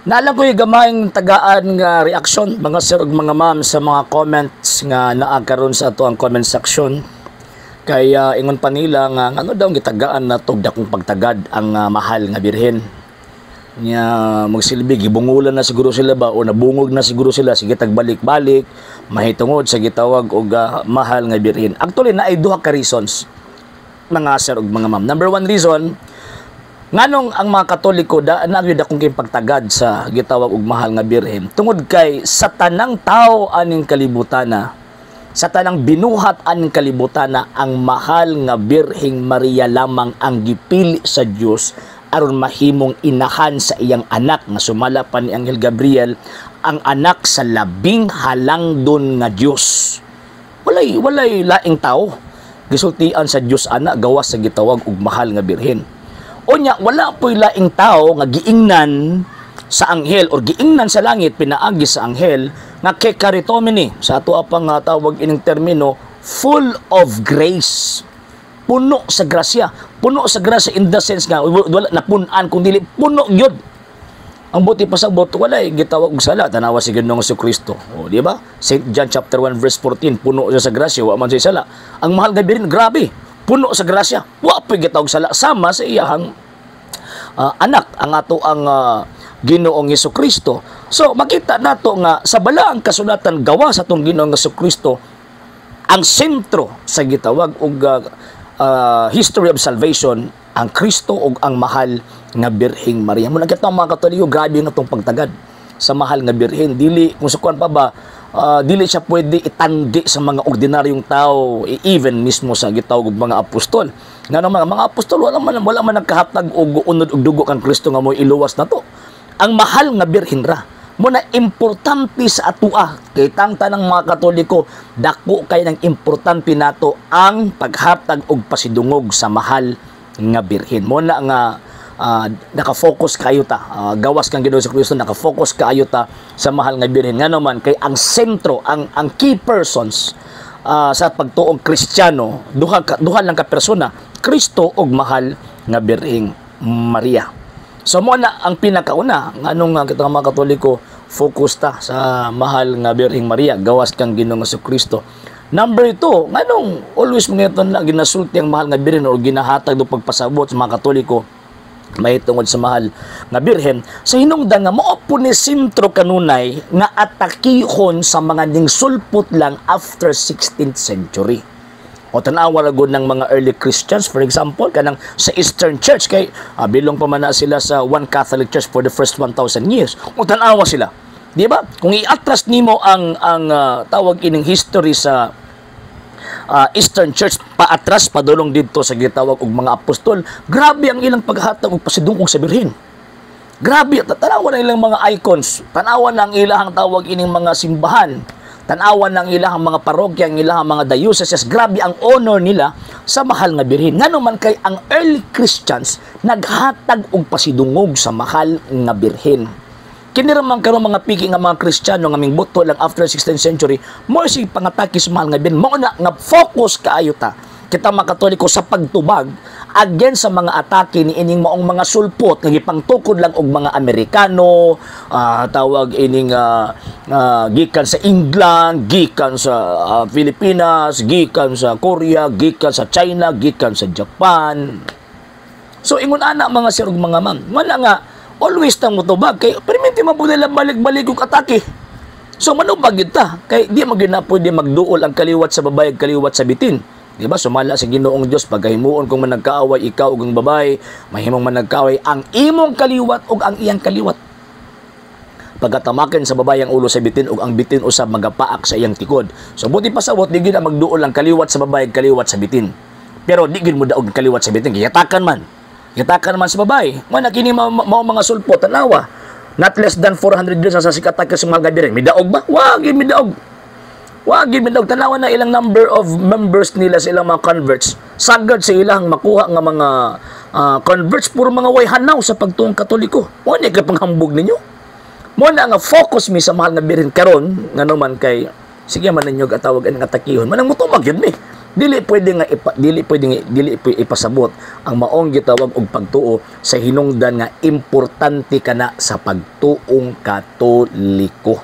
Naa lang ko'y gamayng tagaan nga reaksyon, mga sir ug mga ma'am, sa mga comments nga naa karon sa atoang comment section. Kay ingon pa nila nga ano daw gitagaan na tog dakong pagtagad ang mahal nga birhen. Nya magsilbi gibungulan na siguro sila ba o nabungog na siguro sila, sige tagbalik-balik mahitungod sa gitawag og mahal nga birhen. Actually, naay duha ka reasons, mga sir ug mga ma'am. Number one reason nganong ang mga Katoliko da na gyud akong pagtagad sa gitawag og mahal nga birhen, tungod kay sa tanang tao aning kalibutana, sa tanang binuhat aning kalibutana, ang mahal nga Birheng Maria lamang ang gipili sa Dios aron mahimong inahan sa iyang anak nga sumala pa ni Anghel Gabriel, ang anak sa labing halangdon nga Dios. Walay laing tao gisultian sa Dios ana gawas sa gitawag og mahal nga birhen. Unya, wala po'y laing tao nga giingnan sa anghel or giingnan sa langit pinaagi sa anghel nga kecharitomene, sa ato pang tawag ining termino, full of grace, puno sa grasya. Puno sa grasya in the sense nga wala napun-an kung dili puno gyud. Ang buti pasabot, walay gitawag og sala. Tanawa si Ginoong Kristo, o di ba? St. John chapter 1 verse 14, puno siya sa grasya, wa man siya sala. Ang mahal nga birhen, grabe, puno sa grasya, wa po'y gitawag sala, sama sa iyahang anak, ang ato ang Ginoong Kristo. So makita nato nga sa balaang kasulatan, gawa sa atong Ginoong Kristo ang sentro sa gitawag og history of salvation, ang Kristo ug ang mahal nga Birheng Maria. Mo kita mga Katoliko, grabe nga tong pagtagad sa mahal nga birhen. Dili kung sa kuan pa ba, dili siya pwede itandi sa mga ordinaryong tao, even mismo sa gitawag og mga apostol. Ngano mga apostol wala man nagkahatag og unod og dugo kang Kristo nga mo iluwas na to. Ang mahal nga birhen ra. Mo na importante sa atua kay tang tanang mga Katoliko, dako kay ng importante nato ang paghatag og pasidungog sa mahal nga birhen. Mo na nga naka-focus kayo ta, gawas kang Ginoo sa Kristo, naka-focus kaayo ta sa mahal nga birhen, ngano man kay ang sentro, ang key persons sa pagtuong Kristiyano, duha lang ka persona, Kristo ug mahal nga Birheng Maria. So mo na ang pinakauna nganong nga kita mga Katoliko focus ta sa mahal nga Birheng Maria gawas kang Ginoong Kristo. Number two, nganong always mga ito na ginasulti ang mahal nga birhen o ginahatag do pagpasabot sa mga Katoliko mahitungod sa mahal nga birhen, sa hinungdan nga mao po ni sentro kanunay nga atakihon sa mga ningsulpot lang after 16th century. O tan-awa ra gud ng mga early Christians, for example, kanang sa Eastern Church, kay bilong pa man na sila sa one Catholic Church for the first 1,000 years. O tan-awa sila. Di ba? Kung i-atras nimo ang tawag ining history sa Eastern Church paatras padulong didto sa gitawag og mga apostol, grabe ang ilang paghatag og pasidungog sa birhen. Grabe, tanawa na ilang mga icons, tanawa na ang ilang tawag ining mga simbahan, tanawa na ang ilang mga parokya, ang ilang mga dioceses, grabe ang honor nila sa mahal nga birhen. Ngano man kay ang early Christians naghatag og pasidungog sa mahal nga birhen. Kini ra man karon mga piki nga mga Kristiyano nga mingbuto lang after 16th century, mo sig pangatake sa mahal nga birhen. Mao na nga focus kaayo ta kita mga Katoliko sa pagtubag against sa mga atake ni ining maong mga sulpot nga gipangtukod lang og mga Amerikano, tawag ining gikan sa England, gikan sa Pilipinas, gikan sa Korea, gikan sa China, gikan sa Japan. So ingon ana, mga sir ug mga ma'am, wala nga always tang motubag kay perminti man po nila balik-balik og atake. So manubag gyud ta kay di man gyud na pwede magduol ang kaliwat sa babae ug kaliwat sa bitin. Di ba? Sumala sa Ginoong Dios, pagkahimuon kung managkaaway ikaw ug ang babae, mahimong managkaaway ang imong kaliwat ug ang iyang kaliwat. Pagkatamakin sa babae ang ulo sa bitin ug ang bitin usab magapaak sa iyang tikod. So buti pasabot, di gyud na magduol ang kaliwat sa babae ug kaliwat sa bitin. Pero di gyud mo daog ang kaliwat sa bitin, kay yatakan man. Yatakan man sa babae. Man kini mao mga sulpot, tanawa. Not less than 400 years sa sikat sa mga gabi. Midaog ba? Wag gyud midaog. Wag gyud midaog. Tanawa na ilang number of members nila sa ilang mga converts. Sagad sa ilang makuha nga mga converts, puro mga way hanaw sa pagtuong Katoliko. Mo ni ka panghambog ninyo. Mo na nga focus mi sa mahal nga birhen karon, ngano man kay sige man ninyo atawag ang atakihon. Manang motubag gyud mi. Dili pwede nga ipa, dili pwede nga, dili pwede ipasabot ang maong gitawag og pagtuo sa hinungdan nga importante kana sa pagtuong Katoliko.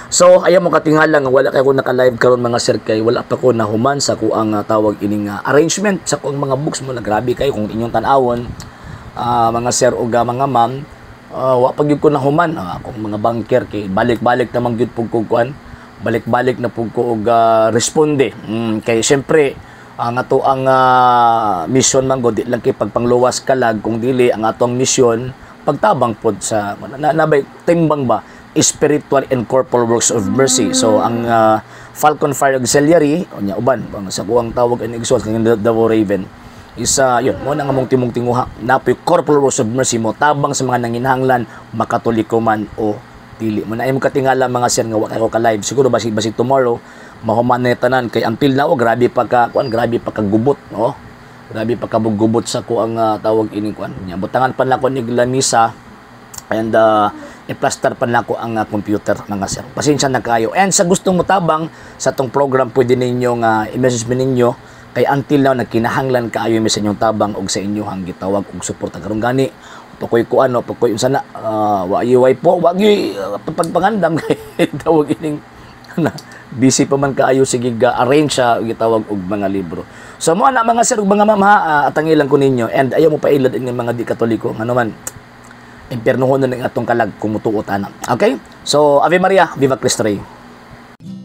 So, ayaw mo katingala nga wala kay ko naka-live karon, mga sir, kay wala pa ko nahuman sa kuang tawag ining arrangement sa kuang mga books mo na. Grabe kayo kung inyong tan-awon, mga sir ug mga ma'am, wa pa gyud ko nahuman akong mga bunker kay balik-balik naman gyud pug ko kuan, balik-balik na pug ko og responde. Kay syempre ang ato ang mission man gud, di lang kay pagpangluwas kalag, kung dili ang atong mission pagtabang pod sa na, nabay timbang ba, spiritual and corporal works of mercy. So ang Falcon Fire Auxiliary unya uban ang sa kuang tawag ani igsoon kang Davao Raven is yun mo na nga mong timong tinguha napoy corporal works of mercy mo tabang sa mga nanginahanglan, makatoliko man o dili. Mo na imo katingala, mga sir, nga wa kayo ka live. Siguro basi basi tomorrow mahuman na tanan kay until now grabe pa ka kuan, grabe pa ka gubot, no? Grabe pa ka gubot sa kuang tawag ini kuan nya. Butangan pa nako ni lamisa and i-plaster pa nako ang computer, mga sir. Pasensya na kayo. And sa gustong motabang sa tong program, pwede ninyong i-message mi ninyo kay until now nagkinahanglan kaayo mi sa inyong tabang og sa inyong gitawag og suporta karon. Gani pakoy ko ano, pakoy unsa na, wa way po wa gyud pagpangandam kay tawag ining na busy pa man kaayo, sige ga arrange sa gitawag og mga libro. So mo na, mga sir ug mga ma'am ha, atangilan ko ninyo and ayaw mo pailad ining mga di Katoliko, ngano man impiernohon na ng atong kalag kung mutuot ana. Okay? So Ave Maria, Viva Cristo Rey.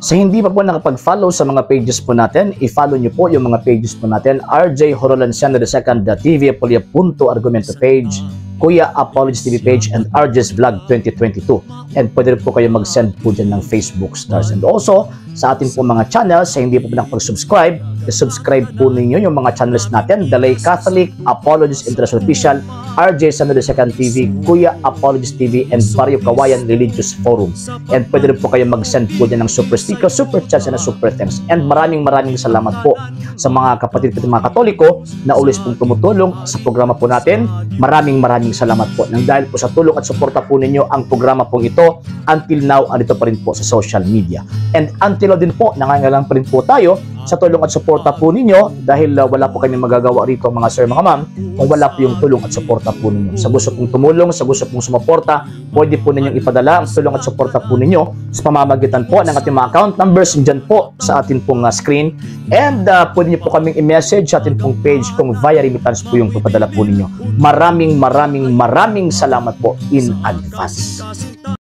Sa hindi pa po nakapag-follow sa mga pages po natin, i-follow niyo po yung mga pages po natin. RJ Horolanciano II, TV Apolia Punto Argumento page, Kuya Apologies TV page, and RJ's Vlog 2022. And pwede rin po kayo mag-send po dyan ng Facebook stars. And also, sa atin po mga channels, sa hindi po nakapag-subscribe, i-subscribe po ninyo yung mga channels natin. Dalay Catholic, Apologies International Official, RJ Sano II TV, Kuya Apologies TV, and Barrio Kawayan Religious Forum. And pwede rin po kayo mag-send po dyan ng super sticker, super chats, and super thanks. And maraming maraming salamat po sa mga kapatid ko mga Katoliko na always pong tumutulong sa programa po natin. Maraming maraming salamat po. Nang dahil po sa tulong at suporta po ninyo, ang programa pong ito until now andito pa rin po sa social media. And until now din po, nangangailangan pa rin po tayo sa tulong at suporta po ninyo dahil wala po kami magagawa rito, mga sir, mga ma'am, kung wala po yung tulong at suporta po ninyo. Sa gusto pong tumulong, sa gusto pong sumuporta, pwede po ninyong ipadala ang tulong at suporta po ninyo sa pamamagitan po ng ating mga account numbers dyan po sa atin pong screen. And pwede niyo po kaming i-message sa atin pong page kung via remittance po yung papadala po ninyo. Maraming maraming maraming salamat po in advance.